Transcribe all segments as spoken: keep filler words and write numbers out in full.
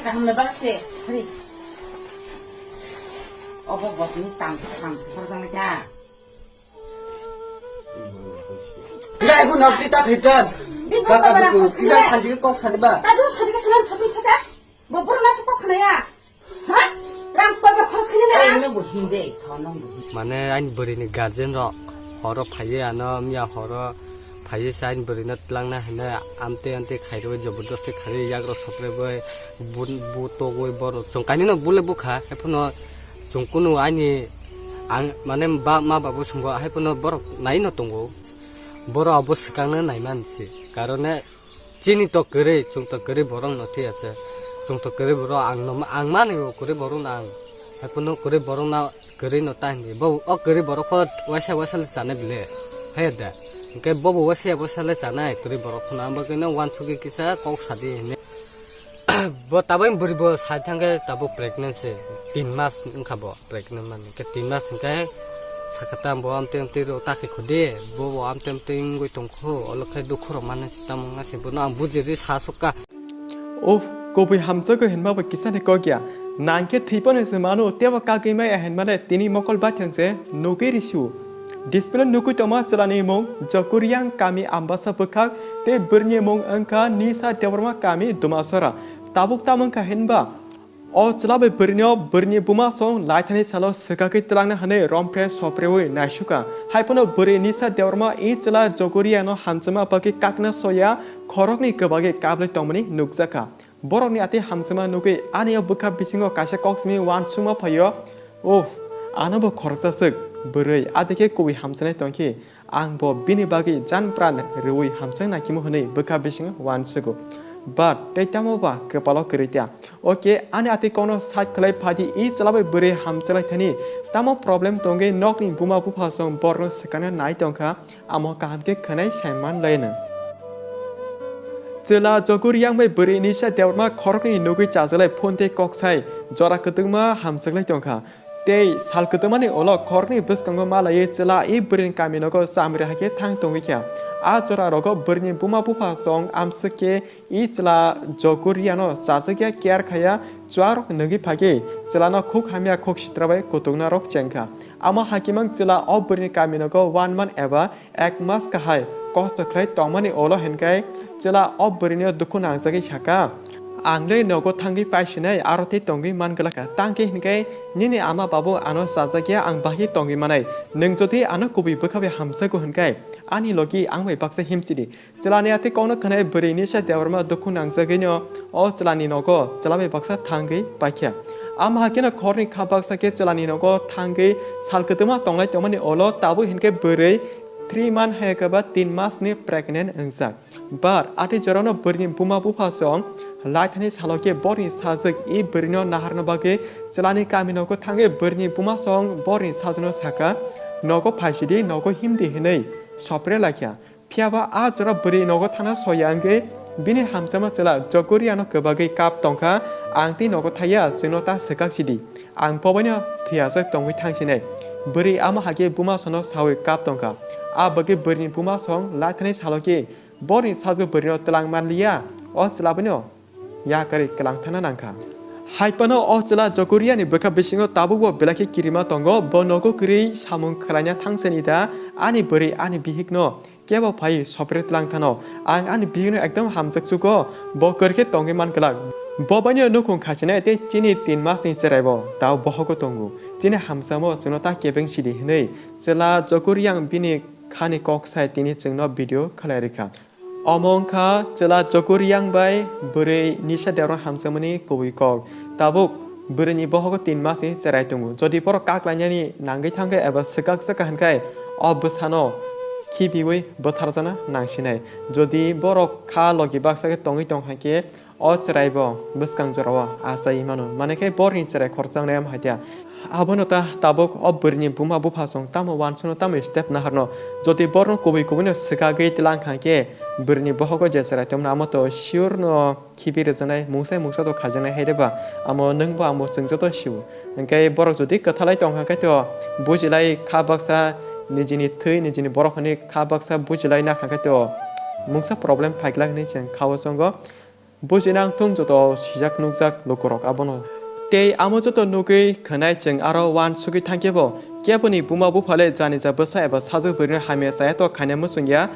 Hamle bak se, hari. Obo botni tam, tam se horjang le ta. Dai bu nok ti ta khitan. Kaka bu kisa sandi kok sadi ba. Tadu sandi ka sanar phatwi thaka. Bo boro na se kok khna ya. Ha? Rang koi ba khorch khini na. Ai no bo hinde, thono bo. Mane ani bwrwi ni guardian rok horo phaiwi ano miya horo phaiwi se ani bwrwi no twlangna hinwi amtwi amtwi khairwi jabardasti khairwi yagrok soprebwi bu bu togwi borok chwng kainwi no bule bukha haiphano chwng kunu ani ang mane ba ma babu swngo haiphano borok nai no tongo borok abo swkang no nai man se karone. Chini to kwrwi, chwng to kwrwi borok no thwi ase. Chwng to kwrwi borok ang no, ang mani bo kwrwi borok no ang. Haiphano kwrwi borok no kwrwi no ta hindi. Bo o kwrwi borok kho waisa waisa le chanai bile. Hai da. Hwnkhe bo bo waisa waisa le chanai kwrwi borok kho no. Ang bagwi no wansugwi kisa kok sadi hinwi. Bo tabuk bwrwi bo sai thangkhe tabuk pregnant se. Tin mas wngkha bo. Pregnant mani khe tin mas hwnkhe sakha ta bo amtwi amtwi rw ta khe khudi bo bo amtwi amtwi wngwi tongkhu olo khe dukhu rok mani se tamo wngya se bono ang bujirwi sa sukha. Uff, kubui hamjakgo hinma bo kisani kok ya. Nang khe thwi phano se mano tebo kagwi maya hinmale tini mokol baithang se nugwi risiu. Display nugwi tongma chwlani mung Jokuriang kami Ambasa bwkhak tei bwrwini mung wngkha Nisa Debbarma kami Dumasora. Tabuk tamo wngkha hinba O chwla bai bwrwino bwrwini buma song laithani salo swkagwi twlangna hwnwi rompre sopreui naisukha. Haiphano bwrwi Nisa Debbarma i chwla Jokuriano hamjakma bagwi kakna soya khoroknwi kwbagwi kaplwi tongmani nukjakha. Borokni atwi hamjakma nugwi ani o bwkha bisingo kaisa kok simi uansukma phaio, "Uff, ano bo khoroksa swk bwrwi, adikhe kubui hamjaknai tongkhe." Ang bo bini bagwi jan pran rwui hamjaknai kimo hwnwi bwkha bisingo uansugo. But tei tamo ba kwpalo kwrwi ta. Oke, ani atwi kokno side khlai phadi i chwla bai bwrwi hamjaklai thani. Tamo problem tongwi nokni buma bupha song borokno swkangna nai tongkha, amo kaham khe khwnai saiman laino. Chwla Jokur yang bai bwrwi Nisa Debbarma khoroknwi nugwi chajaklai phone tei kok sai jora kwtwkma hamjaklai tongkha. Tei sal kwtwmani ulo khoroknwi bwskango malaiwi chwla i bwrwini kaminogo chamri hai khe thang tongwi kha. A jora rogo bwrwini buma bupha song amswk khe i chwla Jokuriano chajakya care khaya chuarok nugwi phagwi chwlano khuk hamya khuk sitra bai kutukna rok chengkha. Amo hakimang chwla o bwrwini kaminogo one month eba ek mas kahai kosto khlai tongmani ulo hinkai chwla o bwrwino dukhu nangjagwi saka, "Ang le nogo thangwi paisinai aro tei tongwi man glakha, tangkhe hinkai nini ama babu ano chajakya ang bahai tongwi manai, nwng jodi ano kubui bwkha bai hamjago hinkai ani logi ang bai baksa himchidi." Chwlani atwi kokno khwnai bwrwi Nisa Debbarma dukhu nangjagwino o chwlani nogo chwla bai baksa thangwi paikha. Amo hakheno khorni kha baksa khe chwlani nogo thangwi sal kwtwma tonglai tongmani ulo tabuk hinke bwrwi three month hai khe ba tin masni pregnant wngjak. But atwi jorano bwrwini buma bupha song laithani salo khe borni sajwk i bwrwino naharna bagwi chwlani kaminogo thangwi bwrwini buma song borni sajwkno saka, "Nogo phaisidi, nogo himdi," hinwi sopre laikha. Phiyaba a jora bwrwi nogo thana soya wngwi bini hamjakma chwla Jokuriano kwbagwi kap tongkha, "Ang tei nogo thaiya, chwngno ta swkak sidi. Ang pobaino thwiyajak tongwi thangsinai." Bwrwi amo hakhe buma sono saui kap tongkha. A bagwi bwrwini buma song laithani salo khe borni sajwk bwrwino twlang manliya, o chwla boino yakarwi kwlang thana nangkha. Haiphano o chwla Jokuriani bwkha bisingo tabukbo belai khe kirima tongo, bo nogo kwrwi samung khwlaina thangsani da ani bwrwi ani bihikno kebo phai sopre tlang thano. Ang ani bihikno ekdom hamjak chugo, bo kwrwi khe tongwi man glak. Bo baino nukhung khachina tei chini tin masni cheraibo tao bohogo tongo. Chini hamsamo chwngno ta kebeng sidi hwnwi chwla Jokuriang bini khani kok sai tini chwngno video khlai rikha. Omo wngkha chwla Jokur yang bai bwrwi Nisa Debbarma hamjakmani kubui kok. Tabuk bwrwini bohogo tin masni cherai tongo. Jodi borok kak lainani nangwi thangkhe eba swkak swkak hinkhai o bwsano khibiui bwtharjana nangsinai. Jodi borok kha logi baksa khe tongwi tong hai khe o chwraibo bwskang jorao achai mano. Manwi khe borni chwrai khoroksa wngnai omo hai tya. Abono ta tabuk o bwrwini buma bupha song tamo uansukno tamo step naharno. Jodi borno kubui kubuino swkagwi tlang kha khe bwrwini bohogo je chwrai tongmani amo to sure no khibi rwjaknai, mungsa mungsa to khaijaknai hai rwba. Amo nwngbo amo chwng joto sio. Hwnkhe borok jodi kwthalai tong kha khe to bujilai kha baksa nijini thwi nijini borok hwnwi kha baksa bujilai na kha khe to mungsa problem phai glak hwnwi chwng kha-o chongo. Bujinang thung joto sijak nukjak lukurok abono. Tei amo joto nugwi khwnai chwng aro uansugwi thangkhe bo keboni buma buphale janija bwsa eba sajwk bwrwino hamya chaya tok khaina muchungya.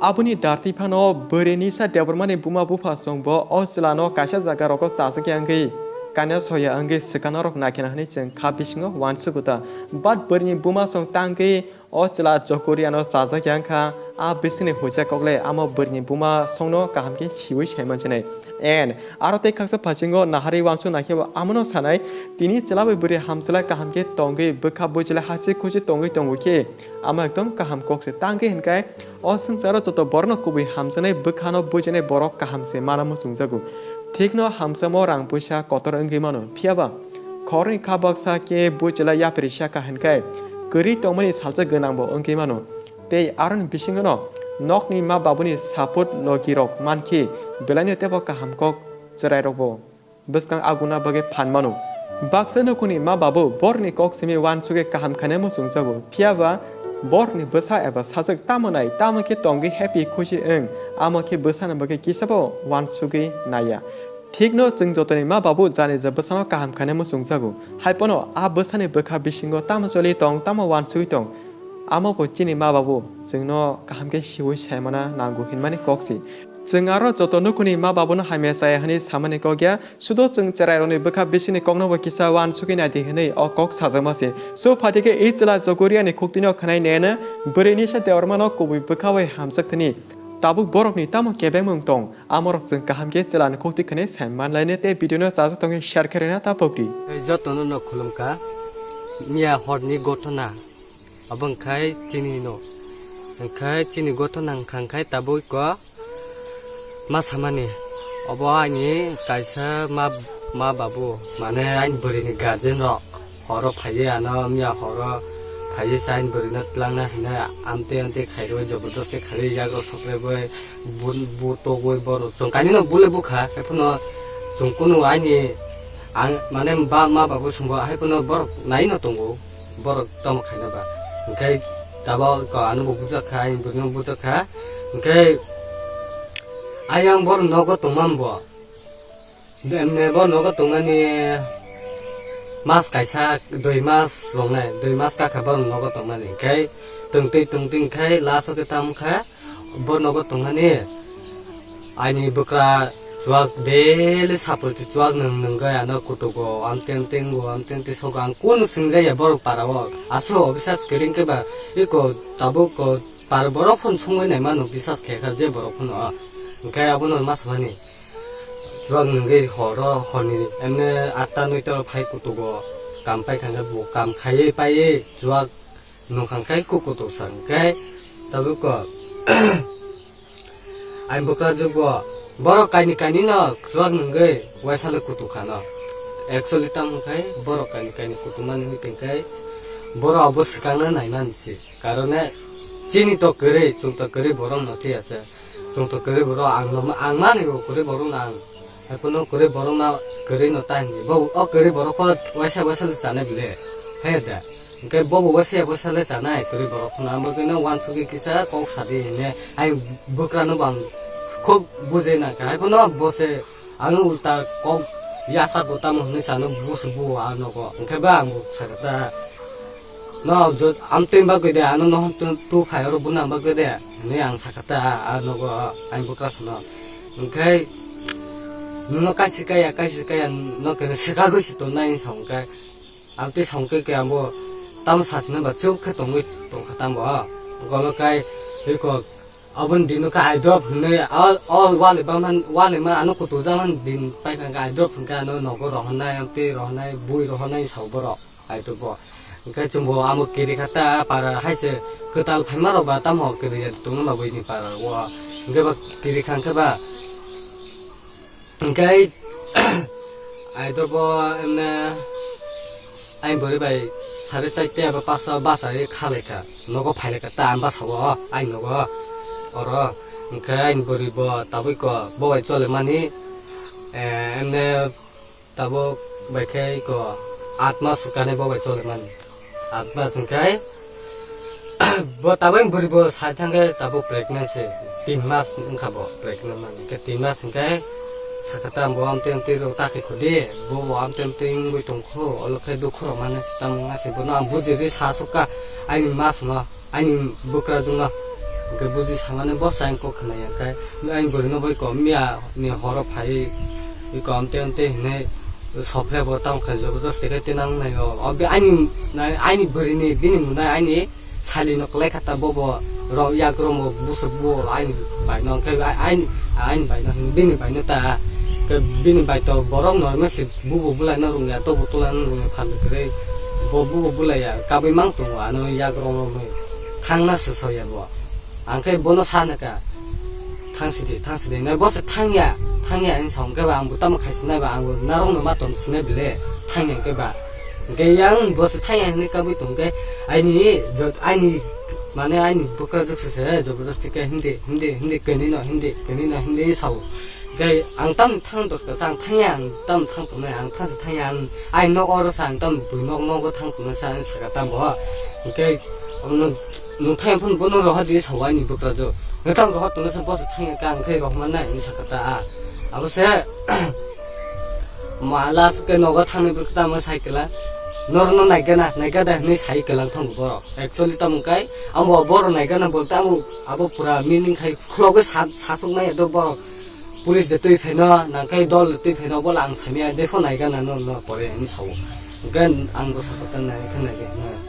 Aboni dartwi phano bwrwi Nisa Debbarmani buma bupha chwngbo o chwlano kaisa jaga rogo chajakya wngwi kanya soya wngwi swkang norok naikhe na hwnwi chwng kha bisingo uansugo ta. But bwrwini buma chwng tangwi o chwla Jokoriano chajakya wngkha, a bisingni huijak kokle amo bwrwini buma songno kaham khe siwi saimansinai. And aro tei khaksa phasingo naharwi uansuk naikhe bo amono sanai, tini chwla bai bwrwi hamchwla kaham khe tongwi bwkha buichwla hachik khuchik tongwi tongo khe, amo ekdom kaham kok se. Tangwi hinkai o swngcharo joto borokno kubui hamjaknai bwkhano buijaknai borok kaham se mana muchungjago. Thikno hamjakmo rang puisa kotor wngwi mano, phiyaba khoroknwi kha baksa khe buichwla yapri saka hinkai kwrwi tongmani salsa gwnangbo wngwi mano. Tei aroni bisingono nokni ma babuni support logirok mankhe belaino teibo kaham kok chwrairokbo bwskang aguna bagwi phan mano. Baksa nukhungni ma babu borokni kok simi uansugwi kaham khaina muchungjago, phiyaba borokni bwsa eba sajwk tamo nai, tamo khe tongwi happy khusi wng, amo khe bwsano bagwi kisabo uansugwi naiya. Thikno chwng jotoni ma babu janija bwsano kaham khaina muchungjago, haiphano a bwsani bwkha bisingo tamo choli tong, tamo uansugwi tong, amo bo chini ma babu chwngno kaham khe siwi saimana nango hinmani kok se. Chwng aro joto nukhungni ma babuno hamya chaya hwnwi samani kok ya, sudo chwng chwrairokni bwkha bisingni koknobo kisa uansugwi naidi hwnwi o kok sajakma se. So phaidi khe i chwla Jokoriani khuktwino khwnai nene bwrwi Nisa Debbarmano kubui bwkha bai hamjak thani. Tabuk borokni tamo kebengmung tong, amorok chwng kaham khe chwlani khuktwi khwnai saimanlaini tei video no chajak tongwi share khe rwna ta pokri. Jotono no khulumkha. Miya horni gothona. Abo wngkhai chini no. Wngkhai chini gothona wngkha wngkhai tabuk ko ma samani. Obo ani kaisa ma, ma babu, mane ani bwrwini guardian rok horo phaiwi ano miya horo phaiwi sa ani bwrwino twlangna hinwi amtwi amtwi khairwi jobordosti khairwi yago sokrebwi bu, bu togwi borok chwng kainwino bule bukha, haiphano chwng kunu ani ang mane ba ma babu swngo, haiphano borok naino tongo. Borok tamo khaina ba. Hwnkhe tabuk ko ano bo bujak kha, ani bwrwino bujak kha. Hwnkhe ayang borok nogo tongma bo. Emne bo nogo tongnani mas kaisa, dui mas rongnai, dui mas kakha borok nogo tongmani. Hwnkhe tongtwi tongtwi hwnkhe last o khe tamo kha. Bo nogo tongnani, ani bwkra chuwak daily saproti chuwak nwng nwngwi ano kutugo, amteng tengo, amteng tisogo, ang kunu swngjaya borok para o. Aso bisas kwrwng khe ba, iko tabuk ko para borok phano songwi naimano bisas khe kha je borok phano. Hwnkhe abono ma samani, chuwak nwngwi horo, horni emne atta noita phai kutugo, kam paikha khe bo kam khaiwi paiwi chuwak nokha khe kukutuk sa hwnkhe tabuk ko. Ani bwkra jukgo borok kaini kaini no chuwak nwngwi waisa le kutuk kha no. Actually tamo khe borok kaini kaini kutuk mani wngwi tongkhe borok abo swkangno naimani se. Karone chini to kwrwi, chwng to kwrwi borok no thwi ase. Chwng to kwrwi borok ang no, ang mani bo kwrwi borok no ang. Haiphano kwrwi borok no kwrwi no ta hinwi. Bo o kwrwi borok kho waisa waisa le chanai bile. Hai da. Hwnkhe bobo waisa waisa le chanai kwrwi borok phano, ang bagwino uansugwi kisa kok sadi hinwi. Ai bwkrano bo ang khub bujai nangkha. Haiphano bo se ano ulta kok yachago tamo hinwi sano busu buo a nogo. Hwnkhe ba ang bo sakha ta, no jo-, amtwi bagwi de, ano nohor tu, tu phai oro buna bagwi de hinwi ang sakha ta a nogo, ai bwkrasano. Hwnkhe nono kaisa kaya, kaisa kaya no khe swkagwi se tonnai hinwi sa hwnkhe. Ang tei songkhe khe ang bo tamo sachina ba chuk khe tongwi tongkha tamo o. Golo kai iko aboni dino khe eye drop hinwi o, o wale ba man, wale ma ano kutuk jak man din paikha khe eye drop hinkhe ano nogo rohornai, ang tei rohornai, bui rohornai sao borok eye drop bo. Hinkhe chwngbo amo kiri kha ta para hai se kwtal phaima rok ba tamo kiri ya tongma buini para o. Hinkhe ba kiri kha hinkhe ba Hwnkhe ai dobo emne ai bwrwi bai sare chaita eba pasta bachai khalai kha, nogo phai lai kha ta ang basa o, ai nogo oro. Hwnkhe ai bwrwi bo tabuk ko bo bai chole mani, eh, emne tabuk bai khe ko aat mas swkani bo bai chole mani. Aat mas hwnkhe bo tabuk bwrwi bo sai thangkhe tabuk pregnant se, tin mas wngkha bo pregnant mani. Hwnkhe tin mas hwnkhe Sakata bo amtwi amtwi rok ta khe khudi, bo bo amtwi amtwi wngwi tongkhu, olo khe dukhu rok mani tamung asi bono ang buji ri sa sukha, aini ma songno, aini bwkra jungno, hwnkhe buji samani bo sa ang kok khna ya khe, aini bwrwi no bai kom miya ni horo phai, iko amtwi amtwi hinwi sopre bo tamo khe jabardasti khe tinang nai o, obe aini, aini bwrwi ni bini mwnai aini, Sali no kwlai kha ta bobo rok yak romo busuk bo aini bai no khe aini aini bai no hin bini bai no ta khe bini bai to borok no mesi bubo bulai no rung ya to butula no rung ya phan kwrwi bo bubo bulai ya kabui mang tongo ano yak rom rom thang na se soya bo ang khe bono sa na ka thang sidi thang sidi na bo se thang ya thang ya ani sa hwnkhe ba ang bo tamo khai sinai ba ang bo narok no ma ton sinai bile thang ya khe ba Hingke yang bo se thang ya hinui kabui tong khe aini jot aini mane aini bwkrajwk se se jabardasti khe hindi hindi hindi keni no hindi keni no hindi sao. Hingke ang tam thang dor ka ang thang ya ang tam thang tongnai ang thang se thang ya ang ai nok oro sa ang tam bui nok nogo thang tongnai sa ang saka tam bo. Hingke ang no nung thang phun bono rohor di sao aini bwkrajwk. Nang tam rohor tongnai sa bo se thang ya ka ang khe rohor manai hinui saka ta a. Abo se Mala suke nogo thangni bwrwk tamo cycle a. Norno naigana, naigada hinui cycle ang thango borok. Actually tamo kai, amo borok naigana bol tamo abo pura meaning khai khulogwi sa-, sasuk nai do borok. Police de twi phaino, nang kai dol de twi phaino bola ang samya defo naigana no, no pore hinui sao. Gan ang do sakota nai khe nai khe.